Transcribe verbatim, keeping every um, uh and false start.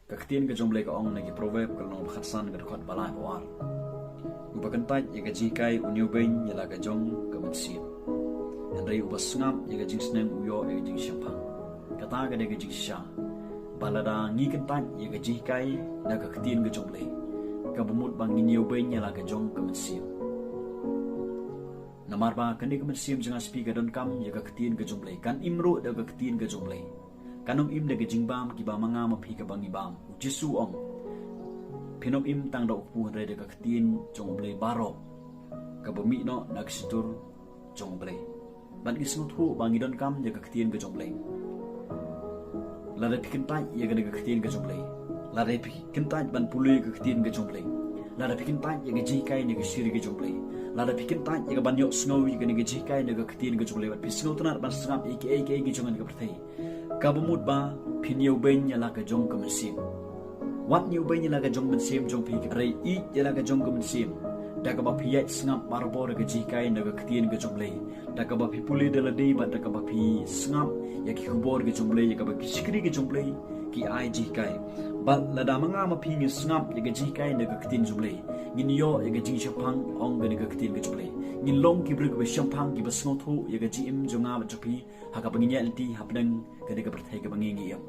Ka ktien ka jong U Blei ka ong na ki Proverb ka lynnong ba khatsan ka dkhot ba lai bad ar. Uba kyntait ïa ka jinghikai un ïoh beiñ ïa la ka jong ka mynsiem. Hynrei uba sngap ïa ka jingsneng u ïoh ïa ka jingshemphang. Kata ka dei ka jingshisha. Ba lada ngi kyntait ïa ka jinghikai na ka ktien ka jong U Blei, ka bamut ba ngin ïoh beiñ ïa la ka jong ka mynsiem. Namar ba kane ka mynsiem jong nga sha phi ka donkam ïa ka ktien ka jong U Blei. Kan im ruh da ka ktien ka jong U Blei. Kan ym im da ka jingbam kiba ma nga ma phi kaba ngi bam. U Jisu u ong, phin ym im tang da u kpu hynrei da ka ktien jong U Blei baroh kaba mih noh na ka shyntur jong U Blei. Bad ngi sngewthuh ba ngi donkam ïa ka ktien ka jong U Blei. Lada phi kyntait ïa kane ka ktien ka jong U Blei, lada phi kyntait ban pule ïa ka ktien ka jong U Blei, lada phi kyntait ïa ka jinghikai na ka shithi ka jong U Blei, lada phi kyntait ïa ka ban ïohsngew ïa kane ka jinghikai na ka ktien ka jong U Blei, bad phi sngewtynnat ban sngap ïa kiei kiei ki jong kane ka pyrthei, ka bamut ba phin ïoh beiñ ïa la ka jong ka mynsiem. Wat ïoh beiñ ïa la ka jong ka mynsiem jong phi, hynrei ïeit ïa la ka jong ka mynsiem da kaba phi ïaid sngap barabor ïa ka jinghikai na ka ktien ka jong U Blei, da kaba phi pule da lade bad da kaba phi sngap ïa ki khubor ka jong U Blei, ïa kaba ki shakri ka jong U Blei ki ai jinghikai. Bad lada ma nga ma phi ngin sngap ïa ka jinghikai na ka ktien jong U Blei, ngin ïoh ïa ka jingshemphang, ong kane ka ktien ka jong U Blei. Ngin long ki briew kiba shemphang, kiba sngewthuh ïa ka jingim jong nga bad jong phi ha kaba ngin ïaid lynti hapdeng kane ka pyrthei kaba ngi ngi im.